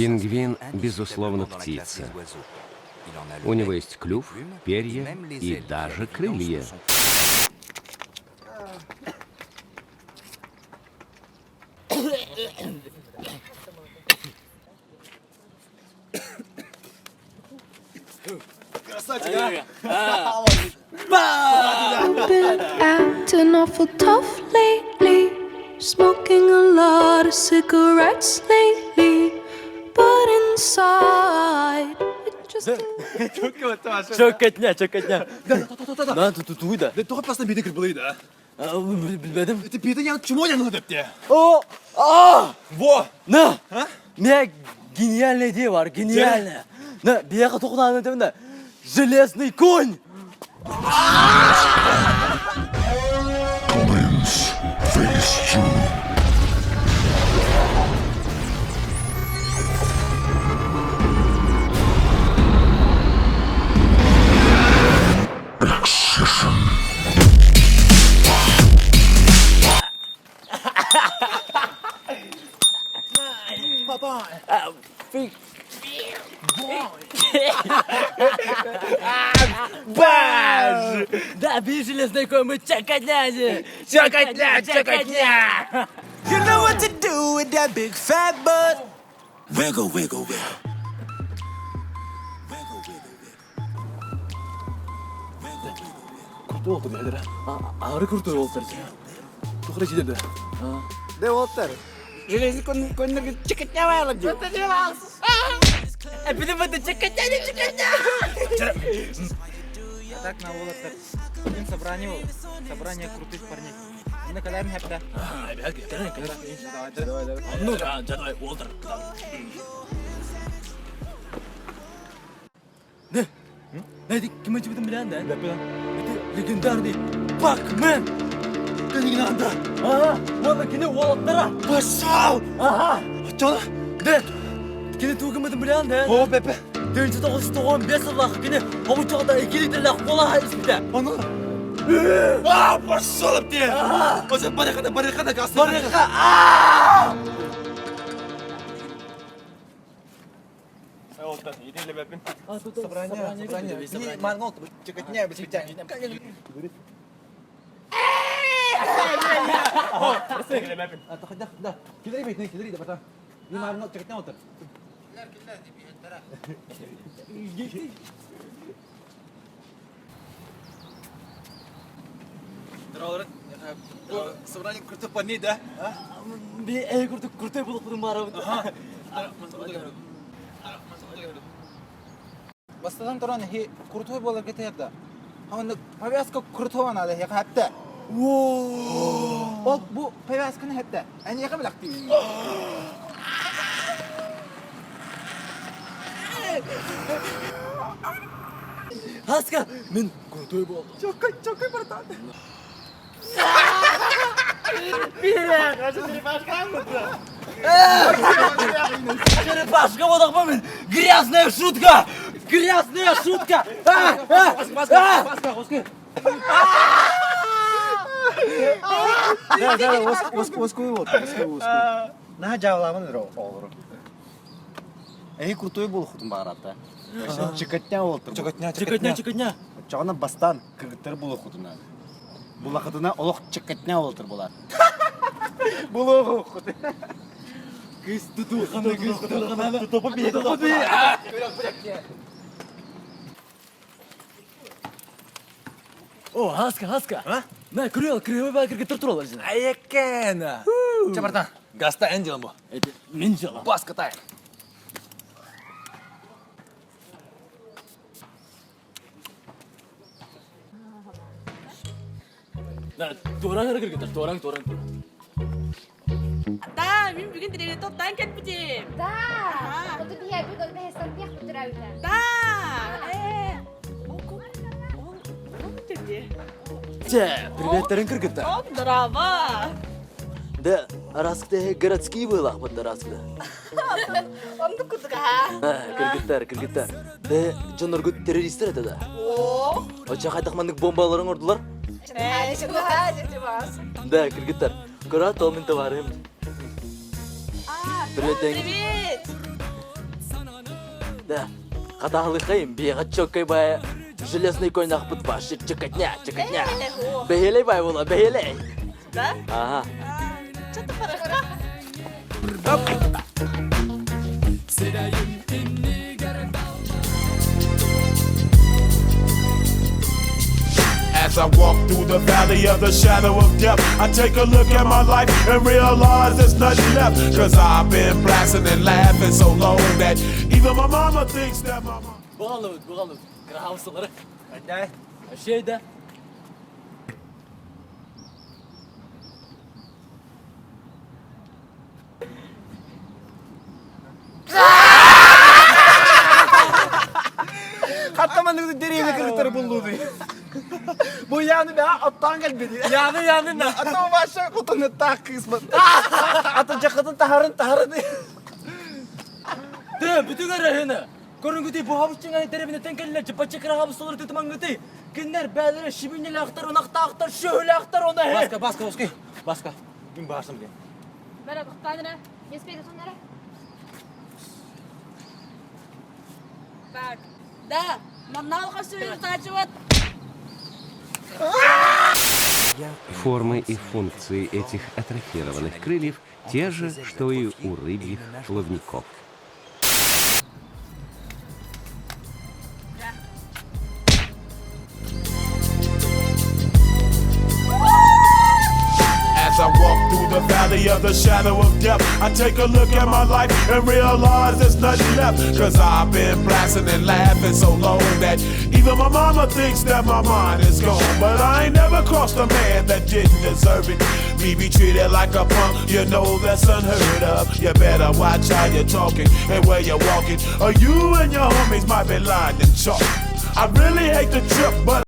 Пингвин, безусловно, птица. У него есть клюв, перья и даже крылья. I've been acting awful tough lately, smoking a lot of cigarettes lately, but inside it just Чөккетне, чөккетне. На тутуй да. Тоҕо пасна биде кырбылый да? Билбедим. Ты биде я чмо я депте. О! А! Во! На! Не гениальная идея бар, гениальная. На, бияка тоқудан да. Железный конь! Commence phase two. Excision. Баж! Да, би железный конь, мы чакотнязи! Чакотня, чакотня! You know what to do with that big fat butt. Wiggle, wiggle, wiggle. Wiggle, wiggle, wiggle. Крутой oldu birader. Ağrı крутой болуп Тухра жидерде. De oltar. Железный конь конь чекетня вайлак. Эпидем это чакотня, чакотня! Так на уолаттар. Бүгүн собрание ол. Собрание крутых парней. Мына каларым хәпта. Ну да, давай, Уолтер. Не? Не, ким айтып билен да? Это легендарный Пакмен! Кенигинанда. Ага, оны кини уолаттара! Пошел! Ага! Чона? Да! Кини тугымытын билен да? О, Пепе. 1995 сыллах кини хомучоғда 2 литрлях кола испите. Аны. А, пошел ты! Оза барыхана, барыхана, газ. Барыха! А! Собрание, собрание. Би мангол чекетня без петя. Да, кидери бит, кидери да бата. Би мангол чекетня отыр. Собрание крутой парней, да? Би эй курту крутой булук бары. Бастадан туран хи крутой болар кетерді. Хаванда повязка крутой анады хи хәпта. Ол бу повязканы хәпта. Әни яка билакты. Хаска, мен крутой болдум. Чокой, чокой, братан. Черепашка болдық мен. Грязная шутка! Грязная шутка! А! А! А! Да, да, оскуй вот, оскуй, оскуй. На жавламын олору. Эй, крутой был хутун багарата. Чекотня олтыр. Чекетня, Чекотня, чекотня. Чагана бастан кыргыттар булу хутуна. Була хутуна олох чекотня олтыр була. Булу хут. Кыз тутухана, кыз тутухана. Тутухана. О, Хаска, Хаска. А? На, күрел, күрел бай кыргыттар туралы жина. Айекен. Че, братан, гаста энджелом бу. Это мен жала. Бас катай. На, тураң кыргыттар, тураң, тураң, тураң. Да, мин бүгүн деревне тоттан кетпитим. Да, вот у меня бүгін бәхестен пиях бүтірәуді. Да. Э. Ол ол ол жерде. Че, приветтерин кыргыттар. Оп, здорово. Да, раскте городские было, вот раскте. Онду кутуга. Кыргыттар, кыргыттар. Да, жоноргу террористтер это да. О. Оча кайтакмандык бомбаларын ордулар. Э, чуга, жетибас. Да, кыргыттар. Кора тол мен товарым. А, Привет, Денис. Привет. Да. Хатаһылыхайым, биэҕэ чөккөй бая железный коньякпыт башы чыкатня, чыкатня. Бэһиэлэй бай була, бэһиэлэй. Да? Ага. Что-то хорошо. As I walk through the valley of the shadow of death, I take a look at my life and realize there's nothing left. Cause I've been blasting and laughing so long that even my mama thinks that my mama. Буғалыбыт, буғалыбыт. Кыраһабысылары. Айдай. Şeyde. Хаттаманныгы деревья кыргыттары буллуду. Бу яны бә аттан кэлбити. Яны яны на. Ата баша хотун таак кысмат. Ата жакытын тахарын тахарын. Де, бүтүн эрехини. Көрүнгүтүй бу хабысчыңай деревне теңкеллер жыпачы кыраһабысылары тытымангыты. Киннер бәлере шибинелахтар, унактаахтар, шөһүлахтар оны. Баска, баска, оски. Баска. Мин барсам ден. Бара тоқтадыра. Еспейді сонара. Так. Да, манналға сүйір тачыват. Формы и функции этих атрофированных крыльев те же, что и у рыбьих плавников. As I walk through the valley of the shadow of death, I take a look at my life and realize there's nothing left. Cause I've been blasting and laughing so long that even my mama thinks that my mind is gone. But I ain't never crossed a man that didn't deserve it. Me be treated like a punk, you know that's unheard of. You better watch how you're talking and where you're walking, or you and your homies might be lying in chalk. I really hate the trip, but.